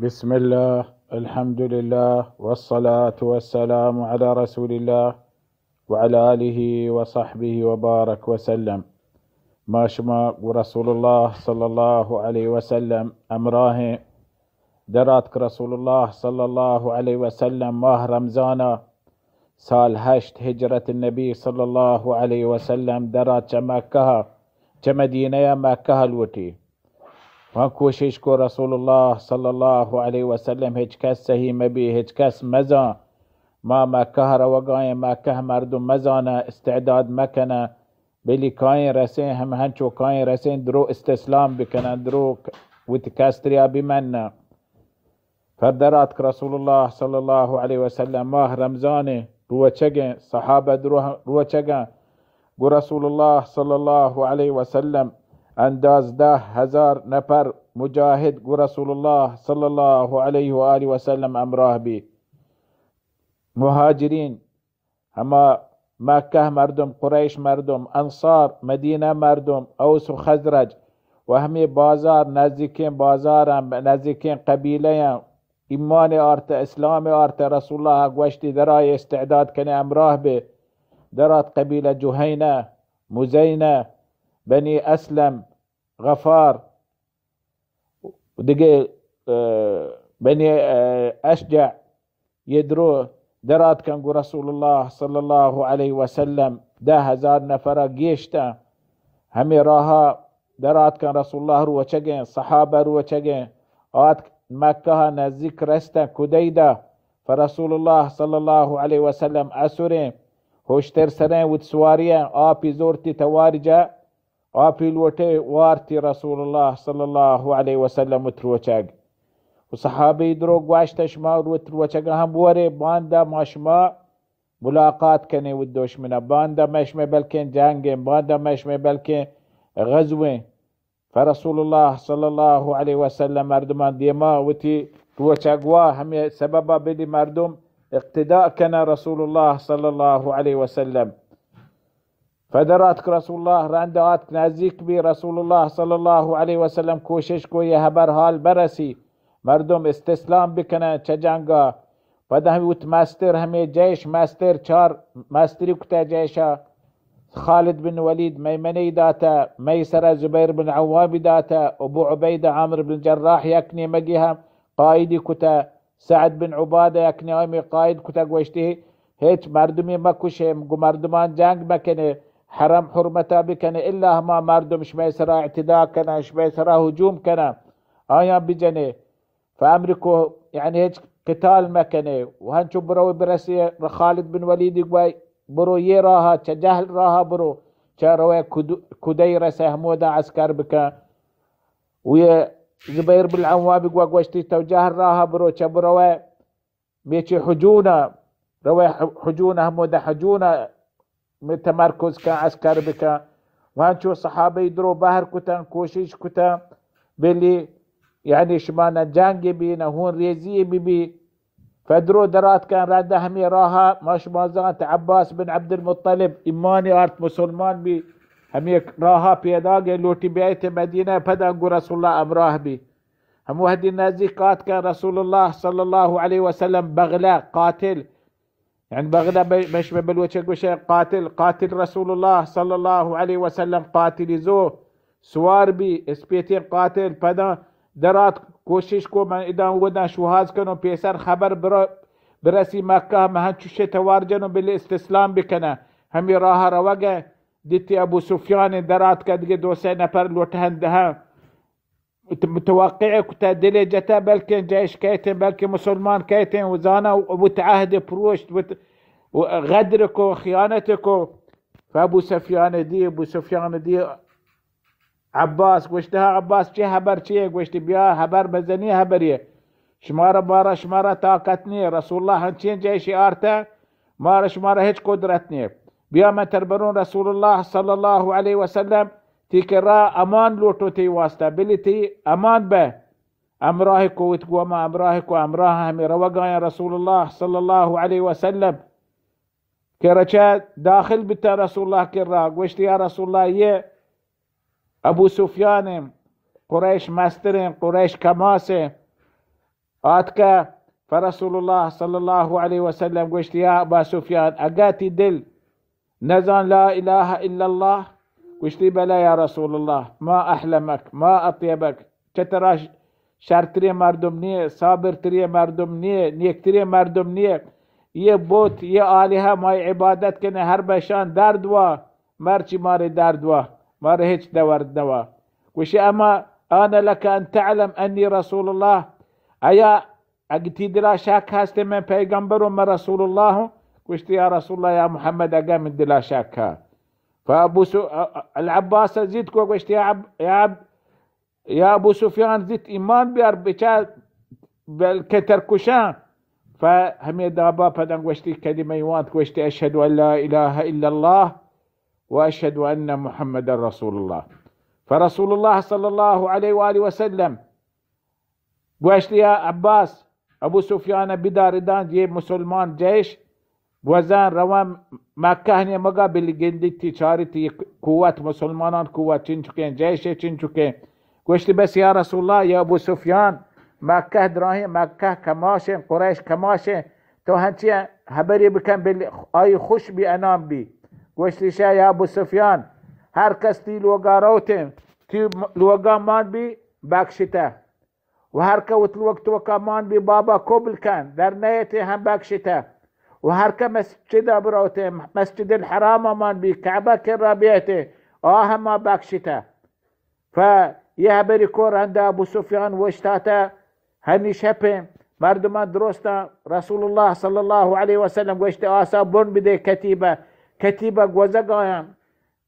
بسم الله، الحمد لله، والصلاة والسلام على رسول الله، وعلى آله وصحبه وبارك وسلم. ما شما گو رسول الله صلى الله عليه وسلم امراهين. دراتک رسول الله صلى الله عليه وسلم ماه رمضانا، سال هشت هجرت النبي صلى الله عليه وسلم، درات چه مکه، چه مدينه مکه لوٹي. و کوشش کو رسول الله صلى الله عليه وسلم هچ کس سهی مبي، هچ کس مزان. ما مکه روگاين، مکه مردم مزانه، استعداد مکنه. بلی کائیں رسیں، هم هنچو کائیں رسیں، درو استسلام بکنن، درو ک-، وتی کستریا بمنن. فدراتک رسول الله صلى الله عليه وسلم ماه رمضان روچگیں، صحابه درو روچگن. گو رسول الله صلى الله عليه وسلم انداز ده هزار نفر مجاهد گو رسول الله صلى الله عليه وآله وسلم امراه بي. مهاجرين، هما مکه مردم، قريش مردم، انصار، مدينه مردم، اوس و خزرج، و همي بازار، نزدیکين بازار، نزدیکين قبيله، ايمان آرته، اسلام آرته، رسول الله گوشتي درای استعداد کنه امراه به. درات قبيله جهينه، مزينه، بني اسلم، غفار، و دگه، اه، بني، اه، اشجع، يدرو دراتکن گو رسول الله صلى الله عليه وسلم ده هزار نفر گيشتن. همي راها دراتکن رسول الله روچگين، صحابه روچگين، آتک مکه نزدیک رستن کديده، فرسول الله صلى الله عليه وسلم اسرين، هوشتر سرين وت سوارين، آپي زورتي توارجه، آپی لوٹے وارتی رسول الله صلى الله عليه وسلم وت روچگ. و صحابی درو گوشت، شما وت روچگ هم بورے، باندا ما شما ملاقات کنیں وت دشمنا، باندا ما شما بلکیں جنگیں، باندا ما شما بلکیں غزویں. فرسول الله صلى الله عليه وسلم مردمان دیما وتی روچگ وا، همے سببا بلی مردم اقتداء کنن رسول الله صلى الله عليه وسلم. فدراتک رسول الله، رند آتک نزدیک بی، رسول الله صلى الله عليه وسلم کوشش کو یہ هبر حال برسی، مردم استسلام بکنن چه جنگا. پدا همی وت مستر، همے جیش مستر، چار مستری کتا جیشا، خالد بن ولید میمنه داتا، میسره زبیر بن عوام داتا، ابو عبیده عامر بن جراح یک نیمگی هم قائدی کتا، سعد بن عباده یک نیمگی قائد کتا، گوشتی، هیچ مردمی مکشه، گو مردمان جنگ مکنه، حرم حرمتا بکنه، الا هما مردم شمئے سرا اعتدا کنه، شمئے سرا هجوم کنه، آیان بجنه. فامرکو، یعنی هیچ قتال مکنه. و هنچو برو برسی خالد بن ولید گوی، برو یہ راها، چه جهل راها برو، چه روی کد-، کدی رسه همودا عسکر بکن. و یہ زبیر بن عوام گوا گوشتی، تو جهل راها برو، چه بروی میچی حجونه، روی ح-، حجونه، همودا حجونه می تمرکز کن، عسکر بکن. و هنچو صحابه درو بهر کتن، کوشش کتن، بلی یعنی شما نه جنگ بی، نه هون ریزی بی بی. فدرو درات کن، رد همی راها، ما شما زانت عباس بن عبدالمطلب ایمانی آرت، مسلمان بی، همی راها پیدا گه لوٹی بیایت مدینه، پدا گو رسول الله امراه بی. هم وحدی نزدیک آتکن رسول الله صلی الله علیه وسلم بغله قاتل، یعنی بغله ب-، مشمه بلوچه گوشه قاتل، قاتل رسول الله صلی الله علیه وسلم قاتلی زو سوار بی، اسپیتین قاتل پدا درات کوشش کو من ادان ودان شوهاز کنو پیسر خبر برا-، برسی مکه من هنچوشه توار جنو بل استسلام بکنه. همی راه روگه دیتی ابو سفیان درات کدگه دو سه نفر لوٹهن دهن. مت-، متوقع کتہ، دل جتہ، بلکیں جیش کیتیں، بلکیں مسلمان کیتیں، و زانا و بوت عہد پروشت، بوت و غدر کو، خیانت کو. فابو سفیان دی، ابو سفیان دی عباس گوشت، ہا عباس، چی حبر چیے؟ گوشت، بیا حبر بزنی حبریے. شمارا بارا شمارا طاقت نیے. رسول اللہ ہنچیں جیشی آرتہ، مارا شمارا ہچ قدرت نیے. بیا من تر برون رسول اللہ صلی اللہ علیہ وسلم تی کرا امان لوٹو تی واسطہ، بلی تی امان بہ. امراہ کو وت گو، ما امراہ کو، امراہ ہمیں روگایاں رسول اللہ صلی اللہ علیہ وسلم کہ رچہ داخل بیتا رسول اللہ کرا، گوشت، یا رسول اللہ، یہ ابو سفیان ہیں، قریش مستر ہیں، قریش کماس ہیں. آتکہ، فرسول اللہ صلی اللہ علیہ وسلم گوشتی، یا ابا سفیان، اگہ تی دل نزان لا الہ الا اللہ؟ گوشتی، بلے یا رسول اللہ، ما احلمک، ما اطیبک، چہ ترا شرتریں مردم نیے، صابرتریں مردم نیے، نیکتریں مردم نیے۔ یہ بت، یہ آلہہ ما عبادت کنے، ہر بشان درد وا، مرچی مارے درد وا، مارے ہچ دورد نوا۔ گوشی، اما آن لک ان تعلم انی رسول اللہ، ایا اگہ تی دلا شک ہستے من پیغمبر و من رسول اللہ ہوں؟ گوشتی، یا رسول اللہ، یا محمد، اگہ من دلا شک ہا۔ فابو سو-، العباس زید کو گوشتی، یا اب-، یا اب-، یا ابو سفیان، زیت ایمان بیار، بچار بلکہ تر کشاں۔ فہمے دابا پداں گوشتی، کلمہ وانت، گوشتی، اشهد ان لا اله الا الله و اشهد ان محمد رسول الله۔ فرسول اللہ صلی اللہ علیہ وآلہ وسلم گوشتی، یا عباس، ابو سفیان بدار، داں یہ مسلمان جیش گوزاں رواں مکہ نیمگا، بل گندی تی چاری تی قوت، مسلمانان قوت چنچکیں، جیش چنچکیں۔ گوشتی، بس یا رسول اللہ، یا ابو سفیان، مکہ دراہیں، مکہ کماشیں، قریش کماشیں، تو ہنچی حبری بکن، بل آئی خوش بی، انام بی۔ گوشتی، شا یا ابو سفیان، ہر کس تی لوگا روتیں، تی لوگا مان بی، بخشتہ۔ و ہر کہ وت لوگ توکا مان بی، بابا قبل کن، در نیتے ہم بخشتہ۔ و ہر کہ مسجد بروتے، مسجد الحرام مان بی، کعبہ کرا بیتے، آ ہما بخشتہ۔ ف یہ حبری کو رندا ابو سفیان وشتاتہ، ہنی شپیں مردمان درستاں رسول اللہ صلی اللہ علیہ وسلم گوشتے، آسا بن بدے کتیبہ، کتیبہ گوزگایاں۔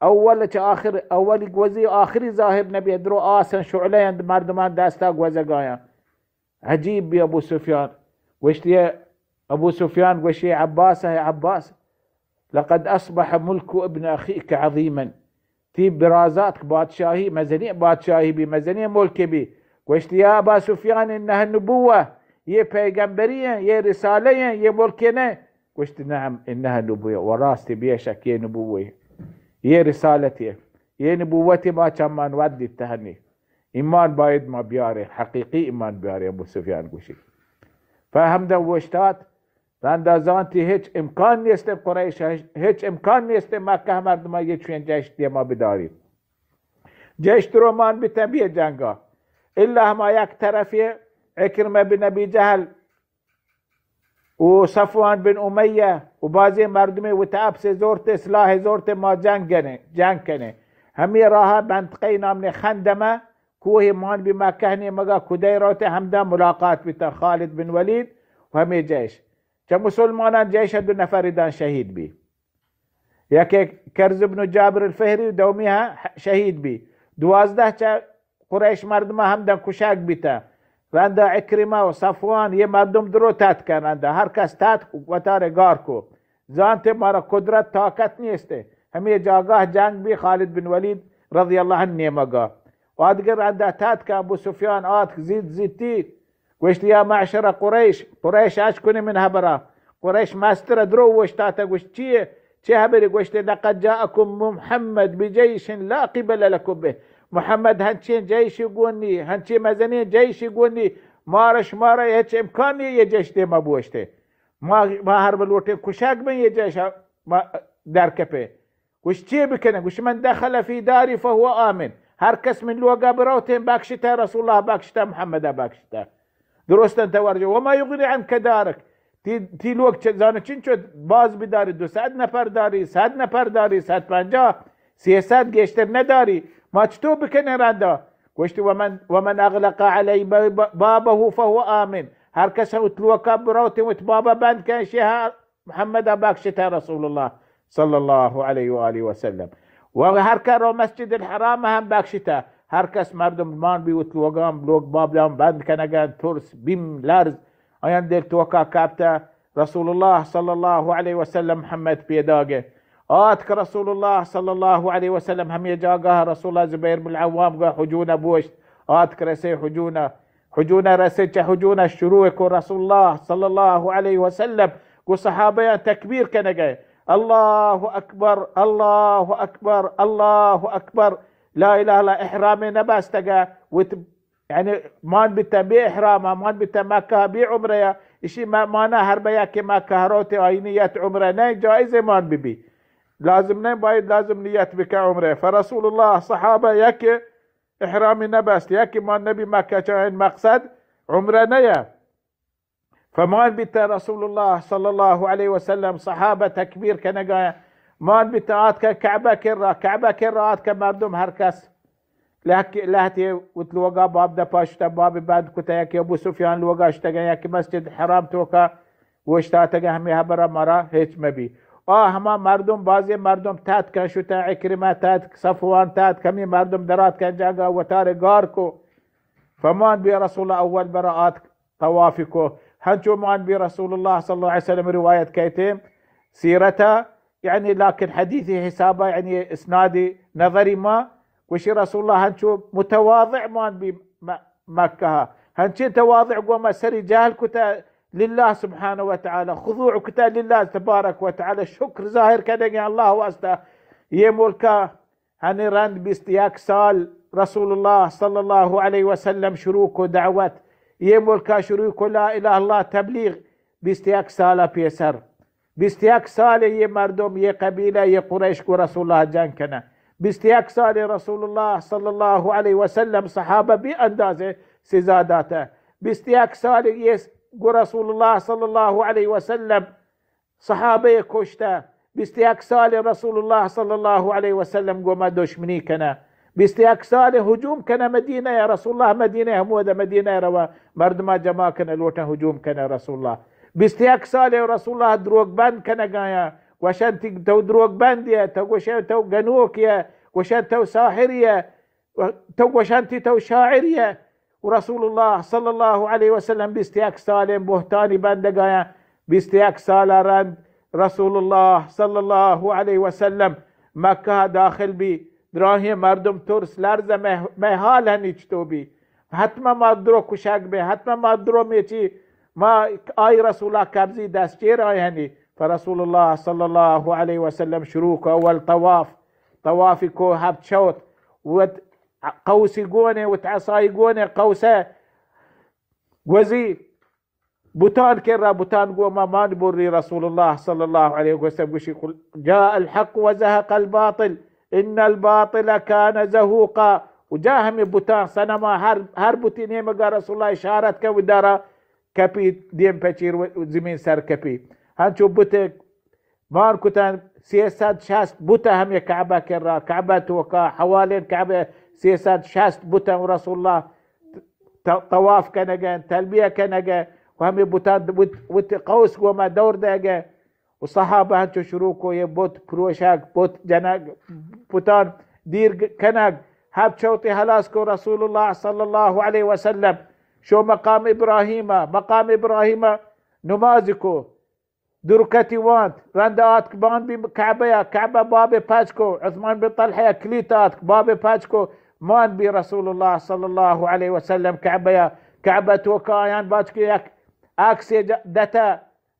اول چہ آخر، اولی گوزی آخری ظاہر نبی، درو آسن شعلہ اند مردمان دستا گوزگایاں۔ عجیب بی ابو سفیان۔ گوشتی، ابو سفیان گوشی، عباس، اے عباس، لقد اصبح ملک ابن اخیک عظیما۔ تی برازاتک بادشاہی، مزنی بادشاہی بی، مزنی ملک بی۔ گوشتی، یا ابا سفیان، انہ نبوہ، یہ پیغمبری ہیں، یہ رسالہ ہیں، یہ ملک نہیں۔ گوشت، نعم، انها نبوة، و راست، بے شک یہ نبوة، یہ رسالت ہے، یہ نبوت ما چمان ود دیت تہنی۔ ایمان باید ما بیاریں، حقیقی ایمان بیاریں، ابو سفیان گوشی۔ فہمدہ وشتات، رندا زانتی ہچ امکان نیست قریش، ہچ امکان نیست مکہ مردم یہ چوین جیش دیما بداری۔ جیش درو مان بی تبیہ جنگا۔ الا ہما یک طرفی عکرمہ بن ابی جہل و صفوان بن امیہ و بازیں مردمے وت اپسے زورتے، سلاحے زورتے، ما جنگ کنیں، جنگ کنیں۔ ہمے راہ منطقہ نام نے خندمہ، کوہ مان بی مکہ نیمگا کدے روتے، ہمدا ملاقات بیتا خالد بن ولید و ہمے جیش۔ چہ مسلمانان جیش دو نفر دان شہید بی۔ یکے کرز بن جابر الفہری، دومی ہا شہید بی۔ دوازدہ چہ قریش مردمہ ہمدن کشگ بیتہ۔ رندا عکرمہ و صفوان یہ مردم درو تتکن، رندا ہر کس تتک وتارے گار کو۔ زانتے مارا قدرت طاقت نیستے۔ ہمے جاگاہ جنگ بی خالد بن ولید رضی اللہ عنہ نیمگا۔ و آدگر رندا تتکن، ابو سفیان آتک زیت زیتی۔ گوشتی، یا معشر قریش، قریش اش کنی من حبرا۔ قریش مستر درو وشتاتا، گوشت، چیئے؟ چه حبری؟ گوشتی، لقد جاءکم محمد بجیش لا قبل لکم به۔ محمد ہنچیں جیشی گونی، ہنچیں مزنیں جیشی گونی، مارا شمارا ہچ امکان نیه یہ جیش دیما بوشتے۔ ما، ما ہر بلوٹیں کشگ بیں یہ جیش ما در کپے۔ گوش، چی بکنه؟ گوش، من دخل فی داری فهو آمن۔ ہر کس من لوگا بروتیں بخشتہ، رسول اللہ بخشتہ، محمد بخشتہ۔ درستن توجہ۔ وما یغنی عنک دارک۔ تی، تی لوگ چ-، زانہ چنچو باز بداری، دو سد نفر داری، صد نفر داری، صد پنجاہ، سیصد گیشتر نداری۔ ما چطور بکنه رندا؟ گوشت، ومن، ومن اغلق علی باب-، بابه فهو آمن۔ ہر کس وت لوگا بروتیں وت بابا بند کن، شیہا محمد بخشتہ رسول اللہ صلی اللہ علیہ وآلہ وسلم۔ و ہر کہ رو مسجد الحرام ہم بخشتہ، ہر کس مردم مان بی وت لوگان، لوگ بابان بند کنگن، ترس، بیم، لرز، آیان دل توکا کپتہ۔ رسول اللہ صلی اللہ علیہ وسلم محمد پیداگہ۔ آتک رسول اللہ صلی اللہ علیہ وسلم ہمے جاگہ، رسول اللہ، زبیر بن العوام گو حجونہ بوشت۔ آتک رسے حجونہ، حجونہ رسے، چہ حجونہ شروع کو رسول اللہ صلی اللہ علیہ وسلم گو صحابیان تکبیر کنگے، اللہ اکبر، اللہ اکبر، اللہ اکبر، لا الہ الا، احرام نبستگا، وت یعنی مان بیتہ بے احرام، مان بیتہ مکہ بے عمرہ، اشی ما-، مانا ہر بیا کہ مکہ روتے آئی نیت عمرہ نہ، جائز مان بی بی۔ لازم نہ باید لازم نیت بکہ عمرہ۔ فرسول اللہ صحابہ یک احرامی نہ بست، یک مان نبی مکہ چاہن مقصد عمرہ نہ۔ فمان بیتہ رسول اللہ صلی اللہ علیہ وسلم، صحابہ تکبیر کنگا، مان بیتہ آتکہ کعبہ کرا، کعبہ کرا آتکہ مردم ہر کس لہک-، لہتے وت لوگا باب دپا شتہ، باب بند کتہ، یکی ابو سفیان لوگا شتگہ، یکی مسجد حرام توکا اوشتاتگہ، ہمے حبرہ مارا ہچ مبی۔ آ ہما مردم، بازی مردم تتکن شتہ، عکرمہ تتک، صفوان تتک، ہمے مردم دراتکن جاگہ وتارے گار کو۔ فمان بی رسول اللہ اول برا آتک طوافی کو۔ ہنچو مان بی رسول اللہ صلی اللہ علیہ وسلم روایت کہتے سیرتا، یعنی لکن حدیثی حسابا، یعنی اسنادی نظری ما گوشی رسول اللہ ہنچو متواضع مان بی م-، مکہ۔ ہنچین تواضع گو ما سری جہل کتا للہ سبحانہ و تعالی، خضوع کتا للہ تبارک و تعالی، شکر ظاہر کنگے اللہ واسطہ۔ یہ ملکا ہنی رند بیست یک سال رسول اللہ صلی اللہ علیہ وسلم شروع کو دعوت، یہ ملکا شروع کو لا الہ اللہ تبلیغ، بیست یک سال پیسر، بیست یک سال یہ مردم، یہ قبیلہ، یہ قریش کو رسول اللہ جنگ کنہ، بیست یک سال رسول اللہ صلی اللہ علیہ وسلم صحابہ بے اندازہ سزا داتہ، بیست یک سال یہ گو رسول اللہ صلی اللہ علیہ وسلم صحابہ کشتہ، بیست یک سال رسول اللہ صلی اللہ علیہ وسلم گو ما دشمنی کنہ، بیست یک سال ہجوم کنہ مدینہ، رسول اللہ مدینہ ہمودہ مدینہ روا مردمہ جمع کنہ لوٹہ ہجوم کنہ رسول اللہ، بیست یک سال رسول اللہ دروگ بند کنگایا، گوشن تی تو دروگ بند یہ، تو گوشن تو گنوک یہ، گوشن تو ساحر یہ، تو گوشن تی تو شاعر یہ۔ و رسول اللہ صلی اللہ علیہ وسلم بیست یک سالیں بہتانی بندگایا، بیست یک سال رند رسول اللہ صلی اللہ علیہ وسلم مکہ داخل بی، دراہیں مردم ترس لرز، مئے، مئے حال ہنی چطو بی، حتما ما درو کشگ بے، حتما ما درو میچی، ما آئی رسول اللہ قبضی دست چیر آئی ہنی۔ فرسول اللہ صلی اللہ علیہ وسلم شروع کو اول طواف، طوافی کو ہفت شوط، وت قوسی گونے، وت عصائی گونے، قوسہ گوزی بتان کرا، بتان گو ما مان بری رسول اللہ صلی اللہ علیہ وسلم گوشی، قل جاء الحق وزهق الباطل ان الباطل كان زهوقا۔ و جا ہمیں بتان صنما ہر، ہر بتی نیمگا رسول اللہ اشارت کن و دارا کپی دیم پچیر و زمین سر کپی۔ ہنچو بت مان کتن سیصد شست بت ہمیں کعبہ کرا، کعبہ توکا، حوالین کعبہ سیصد شست بت رسول اللہ ت-، طواف کنگن، تلبیہ کنگن و ہمیں بتان وت، وت قوس گوما دور دگن و صحابہ ہنچو شروع کو یہ بت پروشگ، بت جنگ، بتان دیر گ-، کنگ، ہب چوتی حلاس کو رسول اللہ صلی اللہ علیہ وسلم شو مقام ابراہیم، مقام ابراہیم نماز کو، درکتی وانت، رند آتک مان بی کعبہ یا، کعبہ باب پچ کو، عثمان بن طلحہ یا کلیت آتک باب پچ کو، مان بی رسول اللہ صلی اللہ علیہ وسلم کعبہ یا، کعبہ توکا آیان بچ کو یک عکس ج-، دتا،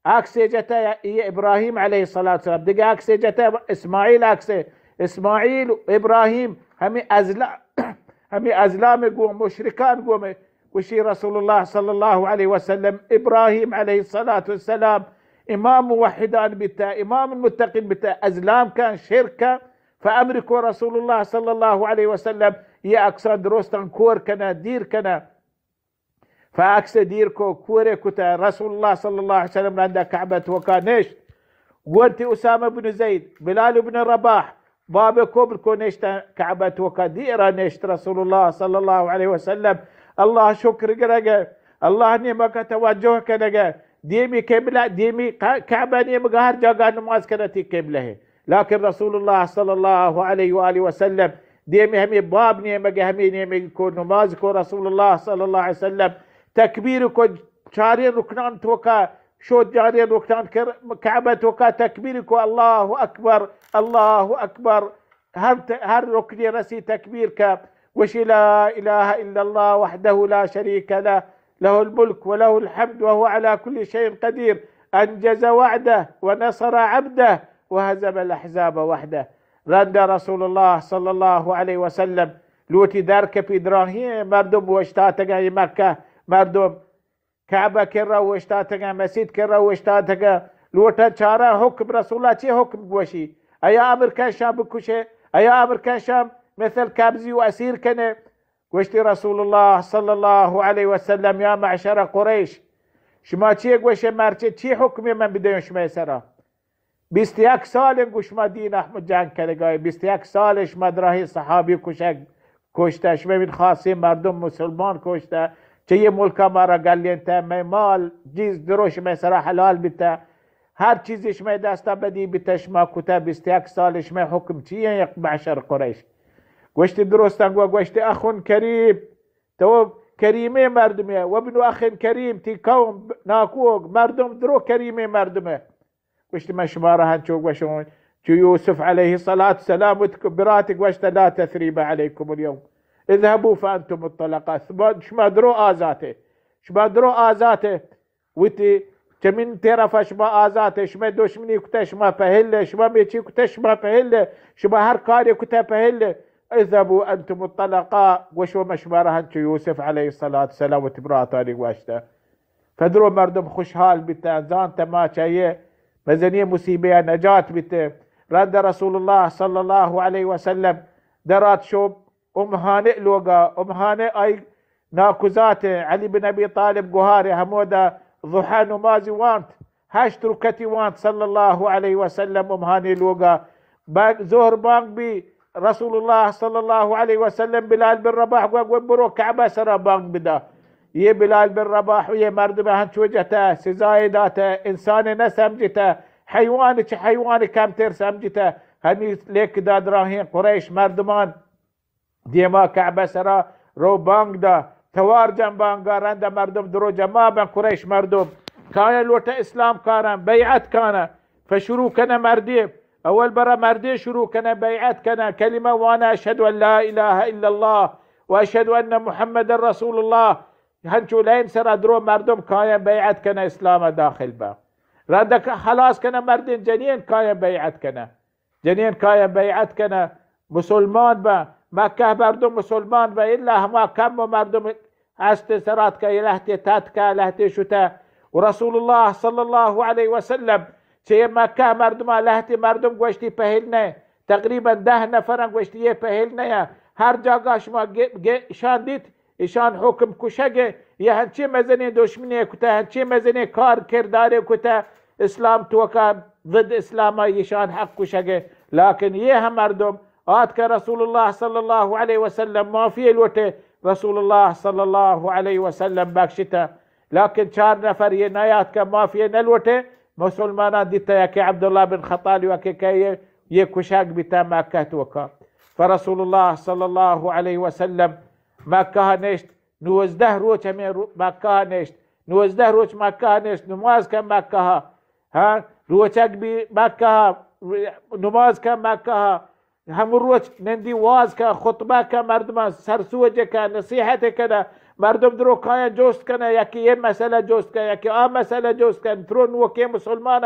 عکس جتا یا یہ ابراہیم علیہ الصلوۃ والسلام، دیگه عکس جتا اسماعیل عکس، اسماعیل و ابراہیم ہمیں ازلا-، ہمیں ازلام گو مشرکان گو میں گوشی رسول اللہ صلی اللہ علیہ وسلم، ابراہیم علیہ الصلوۃ والسلام امام موحدان بیتا، امام المتقین بیتا، ازلام کن، شرک کن، فامر کو رسول اللہ صلی اللہ علیہ وسلم یہ عکسان درستان کور کنه، دیر کنه۔ فعکس دیر کو، کورے کتا، رسول اللہ صلی اللہ علیہ وسلم رندا کعبہ توکا نشت۔ گورتی اسامہ بن زید، بلال بن رباح، باب قبل کو نشتن کعبہ توکا، دیرا نشت رسول اللہ صلی اللہ علیہ وسلم۔ اللہ شکر گرگے، اللہ نیمگا توجہ کنگے، دیمی قبلہ، دیمی ق-، کعبہ نیمگا ہر جاگہ نماز کنتی قبلہ ہے۔ لیکن رسول اللہ صلی اللہ علیہ وآلہ وسلم دیمی ہمیں باب نیمگے، ہمیں نیمگے کو نماز کو رسول اللہ صلی اللہ علیہ وسلم تکبیر کو چاریں رکنان توکا شوت جارے نقطان کر کعبہ توکا تکبیر کو، اللہ اکبر، اللہ اکبر۔ ہر ت-، ہر رکنے رسی تکبیر کا، گوشی لا الہ الا اللہ وحدہ لا شریک لہ، لہ الملک ولہ الحمد وہو علی کل شیء قدیر، انجز وعدہ ونصر عبدہ وہزم الاحزاب وحدہ۔ رند رسول اللہ صلی اللہ علیہ وسلم لوٹی در کپی، دراہیں مردم اوشتاتگاں، اے مکہ مردم کعبہ کرا اوشتاتگاں، مسیت کرا اوشتاتگاں، لوٹاں چاراں حکم، رسول اللہ چی حکم گوشی؟ ایا امر کن شاں بکشے؟ ایا امر کن شاں مثل قبضی و اسیر کنے؟ گوشتی رسول اللہ صلی اللہ علیہ وسلم: یا معشر قریش، شما چی گوشے؟ مرچے چی حکمی من بدیوں شما سرا؟ بیست یک سال گو شما دین احمد جنگ کنگا، بیست یک سال شما دراہیں صحابی کشگ، کشتہ، شما من خاصیں مردم مسلمان کشتہ، چہ یہ ملکا مارا گلینتہ، مئے مال چیز درو شما سرا حلال بیتہ، ہر چیزی شما دستا بدی بیتہ، شما کتہ، بیست یک سال شما حکم چی ایں یک معشر قریش؟ گوشتی درستاں گو، گوشتی اخ کریم، تو کریمیں مردمے، وابن اخ کریم، تی قوم ناکوک مردم درو کریمیں مردمے۔ گوشت، من شمارا ہنچو گوشوں، چو یوسف علیہ الصلوۃ والسلام وت برات گوشت: لا تثریب علیکم الیوم، اذهبوا فانتم الطلقاء۔ شما، شما درو آزاتے، شما درو آزاتے، وتی چمین طرف شما آزاتے، شما دشمنی کتے، شما پہلے، شما میچی کتے، شما پہلے، شما ہر کاری کتے پہلے، اذهبوا انتم الطلقاء۔ گوشو، من شمارا ہنچو یوسف علیہ الصلوۃ والسلام وت براتانی گوشتہ۔ پدرو مردم خوشحال بیتہ، زانتہ ما چہ یہ مزنی مصیبہ نجات بیتہ۔ رند رسول اللہ صلی اللہ علیہ وسلم درات شو امہانے لوگا، امہانے آئی ناکوزات علی بن ابی طالب گوہارے، ہمودا ضحی نمازی وانت، ہشت رکعتی وانت صلی اللہ علیہ وسلم امہانی لوگا۔ بانگ، ظہر بانگ بی، رسول اللہ صلی اللہ علیہ وسلم بلال بن رباح گو، گو برو کعبہ سرا بانگ بدا۔ یہ بلال بن رباح و یہ مردم ہنچو جتہ، سزائے داتہ، انسان نہ سمجھتہ، حیوان چہ حیوان کمتر سمجھتہ۔ ہمی لیک دا دراہیں قریش مردمان دیما کعبہ سرا رو بانگ دا، توار جن بانگا، رند مردم درو جمع بن، قریش مردم کایا لوٹا اسلام کارن، بیعت کانا، فشروع کنہ مردی، اول برا مردی شروع کنہ، بیعت کنہ، کلمہ وانا، اشهد ان لا اله الا الله و اشهد ان محمد رسول الله۔ ہنچو لین سرا درو مردم کایا بیعت کنہ، اسلام داخل با۔ رند خلاص کنہ مردین، جنین کایا بیعت کنہ۔ جنین کایا بیعت کنہ، مسلمان بہ، مکہ مردم مسلمان بہ، الا ہما کم مردم ہست سرات کہ لہتے تتکہ، لہتے شتہ۔ و رسول اللہ صلی اللہ علیہ وسلم چہ مکہ مردما لہتے مردم گوشتی پہل نہ، تقریباً دہ نفرن گوشتی یہ پہل نہ، ہر جاگہ شما گے-، گے-، شان دیت، ایشان حکم کشگ ء، یہ ہنچیں مزنیں دشمنے کتہ، ہنچیں مزنیں کار کردارے کتہ، اسلام توکا ضد اسلام ء ایشان حق کشگ ء۔ لیکن یہ ہم مردم آتکہ رسول اللہ صلی اللہ علیہ وسلم معافی لوٹے، رسول اللہ صلی اللہ علیہ وسلم بخشتہ۔ لیکن چار نفر یہ نیاتکہ معافی نہ لوٹے، مسلمانان دیتہ کہ عبداللہ بن خطال و کہ کہ یہ، یہ کشگ بیتہ مکہ توکا۔ فرسول اللہ صلی اللہ علیہ وسلم مکہ نشت، نوزدہ روچ ہمے رو-، مکہ نشت۔ نوزدہ روچ مکہ نشت، نماز کن مکہ۔ ہاں، روچگ بی مکہ، نماز کن مکہ۔ ہم روچ نندی واز کن، خطبہ کن، مردمان سر سوج کن، نصیحت کن۔ مردم درو کایاں جوست کن، یکی یہ مسئلہ جوست کن، یکی آ مسئلہ جوست کن۔ ترو نوکیں مسلمان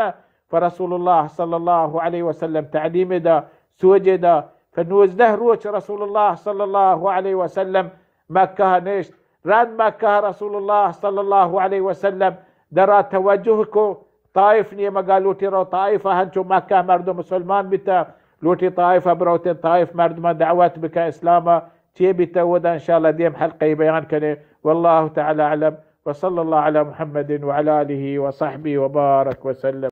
فرسول اللہ صلی اللہ علیہ وسلم تعلیم دا، سوج دا۔ فنوزدہ روچ رسول اللہ صلی اللہ علیہ وسلم مکہ نشت۔ رند مکہ رسول اللہ صلی اللہ علیہ وسلم درا توجہ کو، طائف نیمگا لوٹی رو، طائف ہنچو مکہ مردم مسلمان بیتا، لوٹی طائف بروتن، طائف مردم دعوت بکن اسلام۔ چی بیتا ودا انشاءاللہ دیم حلقہ بیان کنے۔ واللہ تعالی اعلم، وصلی اللہ علی محمد وعلی آلہ وصحبہ وبارک وسلم۔